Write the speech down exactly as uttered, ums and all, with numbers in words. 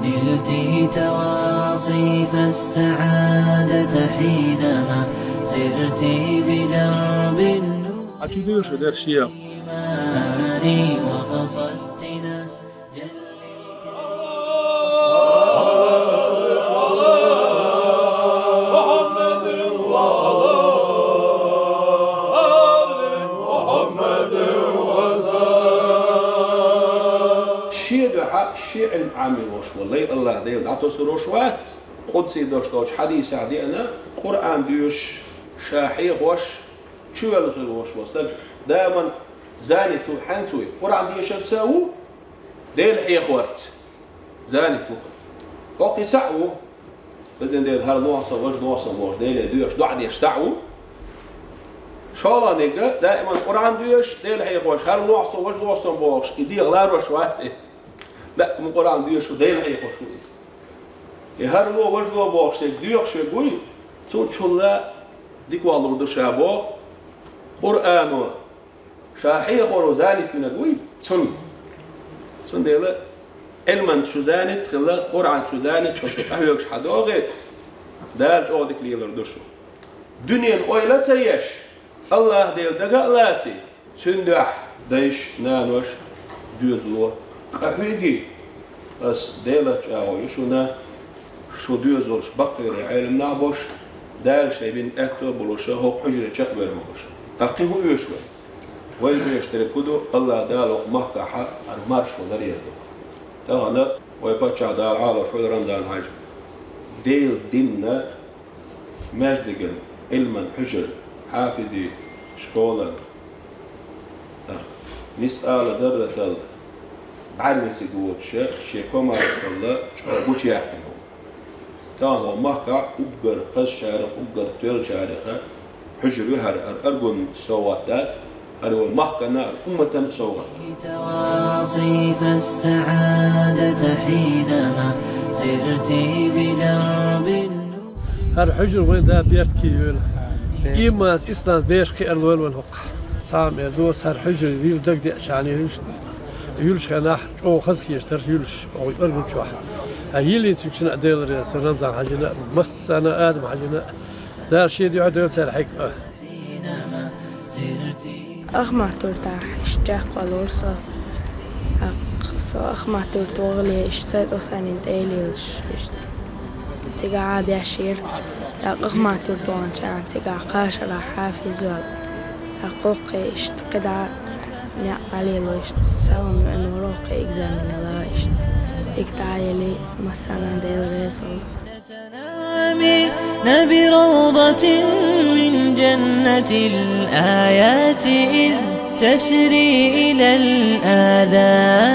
نلت تواصيف السعادة حينما سرت بدرب النور. А чу дуьйш шу дерш я? إيماني وقصدتنا جل الكريم. Шен дуьхьа шен Ӏилма Ӏамийна волуш волу лай АллахӀ Дела дӀатосур волуш вац. Къудсий дош долчу хьадисехь деана, Къуръан доьшуш, ша хьехош, чувелла хир волуш волу стаг даиман занят ву. ХӀинца вуй, Къуръан дешарца а ву, Дела хьехорца занят ву. ХӀокху и цхьаъ ву, Везан Дела, хӀара лохьа со, важа лохьа со бохуш, Деле доьшуш, доӀа деш цхьаъ ву. ШолгӀаниг, даиман Къуръан доьшуш, Дела хьехош, хӀара лохьа со, важа лохьа со бохуш, и дегӀ ларош вац и. Даиман Къуръан доьшуш, Дела хьехош ву иза. И хӀара ло, важа ло бохуш, шега доьхуш верг вуй, цул чулла дика валур ду ша боху. Къуръано ша хьехоро занят винарг вуй цунна. Цундела Ӏилманца шу занят хилла, Къуръанца шу занят хилла, шу къахьоьгуш хьан догӀий, Дала чӀогӀа дика лелар ду шу. Дуьненан ойла а ца еш, АллахӀ Дела дага а лаций, цуьнан дуьхьа дайша, наноша доьзало къахьоьгий. Ас Делан чӀагӀо ю шуна, шу доьзалш баккхийра Ӏелам нах болуш, Дала шайн бина аьтто а болуш, хӀокху хьуьжаре чекхбевр ма бу шу. Ткъа кхин хӀун оьшу вай? Вай оьшуш дерг хӀун ду, АллахӀ Дала хӀокху махкахь хӀара маршо ларъяр ду. Тахана вай паччахь, Дала Ӏалаш войла, Рамзан-Хьаьжа, Делан динна маьждиган, Ӏилман хьуьжар, хьафизийн школан, ах, мискъала зарратал бӀаьрмециг воцуш, шен комаьршалла чӀогӀа гучуяьккхина ву. Тахана вай махкахь уггар хазачарех, уггар тоьллачарех хьуьжар ю хӀара, хӀара аргун совгӀат дац, хӀара вай махкана, хӀара умматана совгӀат. تواصيف السعادة حينما سرت بدرب النور. ХӀара хьуьжар вайн да беркате йойла. Иманца, исламца беш кхиар лойла вайн хӀокхахь. Цхьа а мел доцу хӀара хьуьжар йилла дагадеачарна юьлуш, юьлуш хенахь чӀогӀа хазахеташ дара юьлуш, оха аргун чохь. Ткъа йиллина цуьнан чина а Дела реза, Рамзан-Хьаьжина а, массарна а, Адам-Хьаьжина а. Дала шен дуьхьа дойла церан хьегна а. Ахмат-Юьртахь иштта чекхвалора со. ТӀаккха со Ахмат-Юьрта вахале, иштта Сайд-Хьусайнан тӀе йиллалаш, иштта цигахь Ӏадешйира. ТӀаккха Ахмат-Юьрта ваханчохь цигахь кхачара хьафиз ваьлла. ТӀаккха кхин иштта кхидӀа некъ дӀалело, иштта схьа а веана вара, кхин экзамен яла, иштта дика дӀа а елла, массарна а Дела реза хуьлда. تنعمين بروضة من جنة الآيات إذ تسري إلى الآذان.